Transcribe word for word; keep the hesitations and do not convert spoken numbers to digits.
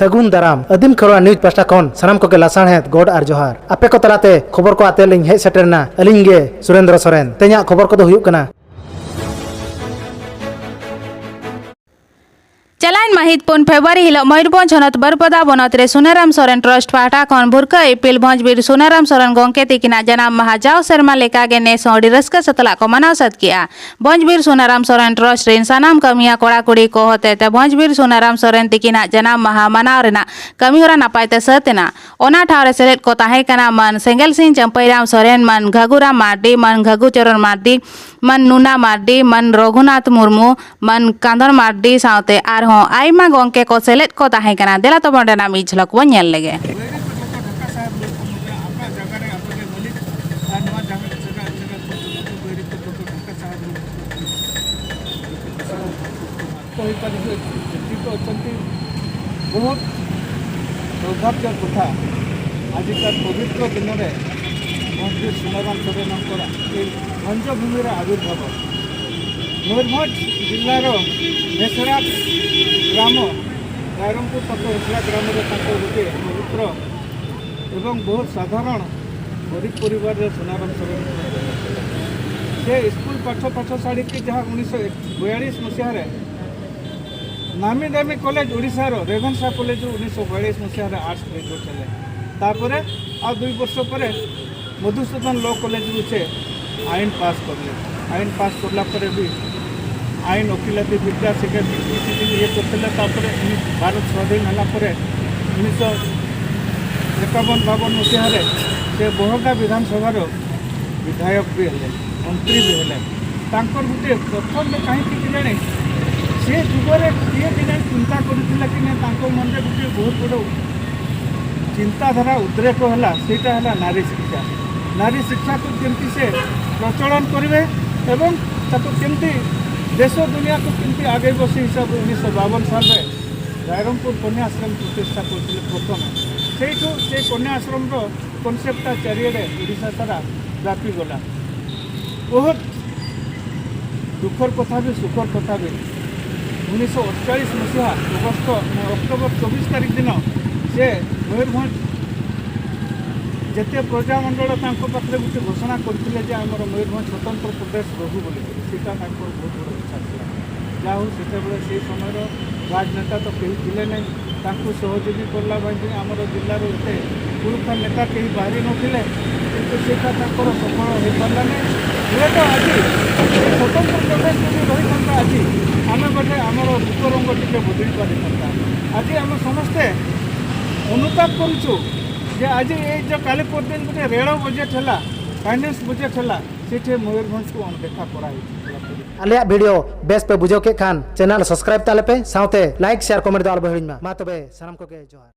ᱥᱟᱹᱜᱩᱱ ᱫᱟᱨᱟᱢ᱾ ᱟᱹᱫᱤᱢ ᱠᱷᱮᱨᱣᱟᱲ ᱱᱤᱭᱩᱡᱽ ᱯᱟᱦᱴᱟ ᱠᱷᱚᱱ ᱥᱟᱱᱟᱢ ᱠᱚᱜᱮ ᱞᱟᱥᱟᱲᱦᱮᱫ ᱜᱚᱰ ᱟᱨ ᱡᱚᱦᱟᱨ᱾ ᱟᱯᱮ ᱠᱚ ᱛᱟᱞᱟᱛᱮ ᱠᱷᱚᱵᱚᱨ ᱠᱚ ᱟᱛᱮ ᱞᱤᱧ ᱦᱮᱡ ᱥᱮᱴᱮᱨ ᱮᱱᱟ ᱟᱹᱞᱤᱧ ᱜᱮ ᱥᱩᱨᱮᱱᱫᱨᱚ ᱥᱚᱨᱮᱱ᱾ ᱛᱮᱦᱮᱧᱟᱜ ᱠᱷᱚᱵᱚᱨ ᱠᱚᱫᱚ ᱦᱩᱭᱩᱜ ᱠᱟᱱᱟ᱾ ᱪᱟᱞᱟᱣᱮᱱ ᱢᱟᱹᱦᱤᱛ ᱯᱩᱱ ᱯᱷᱮᱵᱽᱨᱩᱣᱟᱨᱤ ᱦᱤᱞᱚᱜ ᱢᱚᱭᱩᱨᱵᱷᱚᱸᱡᱽ ᱦᱚᱱᱚᱛ ᱵᱟᱹᱨᱯᱟᱫᱟ ᱵᱚᱱᱚᱛ ᱨᱮ ᱥᱩᱱᱟᱨᱟᱢ ᱥᱚᱨᱮᱱ ᱴᱨᱟᱥᱴ ᱯᱟᱦᱴᱟ ᱠᱷᱚᱱ ᱵᱷᱩᱨᱠᱟᱹ ᱤᱯᱤᱞ ᱵᱷᱚᱸᱡᱽᱵᱤᱨ ᱥᱩᱱᱟᱨᱟᱢ ᱥᱚᱨᱮᱱ ᱜᱚᱢᱠᱮ ᱛᱤᱠᱤᱱᱟᱜ ᱡᱟᱱᱟᱢ ᱢᱟᱦᱟ ᱡᱟᱣ ᱥᱮᱨᱢᱟ ᱞᱮᱠᱟᱜᱮ ᱱᱮᱥ ᱦᱚᱸ ᱟᱹᱰᱤ ᱨᱟᱹᱥᱠᱟᱹ ᱥᱟᱛᱞᱟᱜ ᱠᱚ ᱢᱟᱱᱟᱣ ᱥᱟᱹᱛ ᱠᱮᱜᱼᱟ᱾ ᱵᱷᱚᱸᱡᱽᱵᱤᱨ ᱥᱩᱱᱟᱨᱟᱢ ᱥᱚᱨᱮᱱ ᱴᱨᱟᱥᱴ ᱨᱮᱱ ᱥᱟᱱᱟᱢ ᱠᱟᱹᱢᱤᱭᱟᱹ ᱠᱚᱲᱟ ᱠᱩᱲᱤ ᱠᱚ ᱦᱚᱛᱮᱛᱮ ᱵᱷᱚᱸᱡᱽᱵᱤᱨ ᱥᱩᱱᱟᱨᱟᱢ ᱥᱚᱨᱮᱱ ᱛᱤᱠᱤᱱᱟᱜ ᱡᱟᱱᱟᱢ ᱢᱟᱦᱟ ᱢᱟᱱᱟᱣ ᱨᱮᱱᱟᱜ ᱠᱟᱹᱢᱤᱦᱚᱨᱟ ᱱᱟᱯᱟᱭ ᱛᱮ ᱥᱟᱹᱛ ᱮᱱᱟ᱾ ᱚᱱᱟ ᱴᱷᱟᱶ ᱨᱮ ᱥᱮᱞᱮᱫ ᱠᱚ ᱛᱟᱦᱮᱸ ᱠᱟᱱᱟ ᱢᱟᱱ ᱥᱮᱸᱜᱮᱞ ᱥᱤᱝ ᱪᱟᱹᱢᱯᱟᱹᱭᱨᱟᱢ ᱥᱚᱨᱮᱱ, ᱢᱟᱱ ᱜᱷᱟᱹᱜᱩᱨᱟᱢ ᱢᱟᱨᱰᱤ, ᱢᱟᱱ ᱜᱷᱟᱹᱜᱩ ᱪᱚᱨᱚᱱ ᱢᱟᱨᱰᱤ, ᱢᱟᱱ ᱱᱩᱱᱟ ᱢᱟᱨᱰᱤ, ᱢᱟᱱ ᱨᱚᱜᱷᱩᱱᱟᱛᱷ ᱢᱩᱨᱢᱩ, ᱢᱟᱱ ᱠᱟᱸᱫᱚᱱ ᱢᱟᱨᱰᱤ ᱥᱟᱶᱛᱮ ᱟᱨᱦᱚᱸ ᱟᱭᱢᱟ ᱜᱚᱢᱠᱮ ᱠᱚ ᱥᱮᱞᱮᱫ ᱠᱚ ᱛᱟᱦᱮᱸ ᱠᱟᱱᱟ᱾ ᱫᱮᱞᱟ ᱛᱚᱵᱮ ᱚᱸᱰᱮᱱᱟᱜ ᱢᱤᱫ ᱡᱷᱚᱞᱚᱠ ᱵᱚᱱ ᱧᱮᱞ ᱞᱮᱜᱮ᱾ ହୋଇପାରିବେ, ଏଠି ତ ଅଛନ୍ତି ବହୁତ ସୌଭାଗ୍ୟ କଥା। ଆଜିକା ପବିତ୍ର ଦିନରେ ମନ୍ଦିର ସୁନାରାମ ସରେନଙ୍କର ଏ ଭଞ୍ଜଭୂମିର ଆବିର୍ଭାବ। ମୟୂରଭଞ୍ଜ ଜିଲ୍ଲାର ହେସଡ଼ା ଗ୍ରାମ, ରାଇରଙ୍ଗପୁର ପାଖ ହେସଡ଼ା ଗ୍ରାମରେ ତାଙ୍କ ଗୋଟିଏ ପବିତ୍ର ଏବଂ ବହୁତ ସାଧାରଣ ଗରିବ ପରିବାରରେ ସୁନାରାମ ସରେନ। ସେ ସ୍କୁଲ ପାଠ ପାଠ ଛାଡ଼ିକି ଯାହା ଉଣେଇଶହ ବୟାଳିଶ ମସିହାରେ ନାମୀ ଦାମୀ କଲେଜ ଓଡ଼ିଶାର ରେଭେନ୍ସା କଲେଜରୁ ଉଣେଇଶହ ବୟାଳିଶ ମସିହାରେ ଆର୍ଟସ୍ ଗ୍ରାଜୁଏଟ୍ ହେଲେ। ତାପରେ ଆଉ ଦୁଇ ବର୍ଷ ପରେ ମଧୁସୂଦନ ଲ କଲେଜରୁ ସେ ଆଇନ ପାସ୍ କରିଲେ। ଆଇନ ପାସ୍ କଲା ପରେ ବି ଆଇନ ଓକିଲାତି ବିଦ୍ୟା ସେ କିଛି କିଛି ଦିନ ଇଏ କରିଥିଲେ। ତାପରେ ଉଣେଇଶ, ଭାରତ ସ୍ୱାଧୀନ ହେଲା ପରେ ଉଣେଇଶହ ଏକାବନ ବାବନ ମସିହାରେ ସେ ବହର୍ଦା ବିଧାନସଭାର ବିଧାୟକ ବି ହେଲେ, ମନ୍ତ୍ରୀ ବି ହେଲେ। ତାଙ୍କର ଗୋଟିଏ ପ୍ରଥମେ କାହିଁକି କେଜାଣି ସେ ଯୁଗରେ କିଏ କେଜାଣି ଚିନ୍ତା କରିଥିଲା କି ନାଇଁ, ତାଙ୍କ ମନରେ ଗୋଟିଏ ବହୁତ ବଡ଼ ଚିନ୍ତାଧାରା ଉଦ୍ରେକ ହେଲା, ସେଇଟା ହେଲା ନାରୀ ଶିକ୍ଷା। ନାରୀ ଶିକ୍ଷାକୁ କେମିତି ସେ ପ୍ରଚଳନ କରିବେ ଏବଂ ତାକୁ କେମିତି ଦେଶ ଦୁନିଆକୁ କେମିତି ଆଗେଇବ, ସେ ହିସାବରେ ଉଣେଇଶହ ବାବନ ସାଲରେ ରାଇରଙ୍ଗପୁର କନ୍ୟା ଆଶ୍ରମ ପ୍ରତିଷ୍ଠା କରିଥିଲେ ପ୍ରଥମେ। ସେଇଠୁ ସେ କନ୍ୟା ଆଶ୍ରମର କନସେପ୍ଟଟା ଚାରିଆଡ଼େ ଓଡ଼ିଶା ସାରା ବ୍ୟାପିଗଲା। ବହୁତ ଦୁଃଖର କଥା ବି, ସୁଖର କଥା ବି। ଉଣେଇଶହ ଅଠଚାଳିଶ ମସିହା ଅଗଷ୍ଟ ଅକ୍ଟୋବର ଚବିଶ ତାରିଖ ଦିନ ସେ ମୟୂରଭଞ୍ଜ ଜାତୀୟ ପ୍ରଜାମଣ୍ଡଳ ତାଙ୍କ ପାଖରେ ଗୋଟେ ଘୋଷଣା କରିଥିଲେ ଯେ ଆମର ମୟୂରଭଞ୍ଜ ସ୍ୱତନ୍ତ୍ର ପ୍ରଦେଶ ରହୁ ବୋଲି। ସେଇଟା ତାଙ୍କର ବହୁତ ବଡ଼ ଇଚ୍ଛା ଥିଲା। ଯାହା ହଉ, ସେତେବେଳେ ସେ ସମୟର ରାଜନେତା ତ କେହି ଥିଲେ ନାହିଁ। ତାଙ୍କୁ ସହଯୋଗୀ କଲା ପାଇଁ ବି ଆମର ଜିଲ୍ଲାରୁ ଏତେ ପୁରୁଖା ନେତା କେହି ବାହାରି ନଥିଲେ, କିନ୍ତୁ ସେଇଟା ତାଙ୍କର ସଫଳ ହୋଇପାରିଲା ନାହିଁ। ହୁଏତ ଆଜି ଏ ସ୍ୱତନ୍ତ୍ର ପ୍ରଦେଶ ଯଦି ରହିଥାନ୍ତା, ଆଜି ଆମେ ବୋଧେ ଆମର ରୂପ ରଙ୍ଗ ଟିକେ ବଦଳି ପାରିଥାନ୍ତା। ଆଜି ଆମେ ସମସ୍ତେ ଅନୁତାପ କରୁଛୁ ଯେ ଆଜି ଏଇ ଯେଉଁ କାଲି ପରଦିନ ଗୋଟେ ରେଳ ବଜେଟ୍ ହେଲା, ଫାଇନାନ୍ସ ବଜେଟ୍ ହେଲା, ସେଠି ମୟୂରଭଞ୍ଜକୁ ଅଣଦେଖା କରାହେଇଛି। ᱟᱞᱮᱭᱟᱜ ᱵᱷᱤᱰᱤᱭᱳ ᱵᱮᱥ ᱯᱮ ᱵᱩᱡᱷᱟᱹᱣ ᱠᱮᱫ ᱠᱷᱟᱱ ᱪᱮᱱᱮᱞ ᱥᱟᱵᱥᱠᱨᱟᱭᱤᱵ ᱛᱟᱞᱮ ᱯᱮ, ᱥᱟᱶᱛᱮ ᱞᱟᱭᱤᱠ ᱥᱮᱭᱟᱨ ᱠᱚᱢᱮᱱᱴ ᱫᱚ ᱟᱞᱚ ᱯᱮ ᱦᱤᱲᱤᱧ ᱢᱟ᱾ ᱢᱟ ᱛᱚᱵᱮ ᱥᱟᱱᱟᱢ ᱠᱚᱜᱮ ᱡᱚᱦᱟᱨ᱾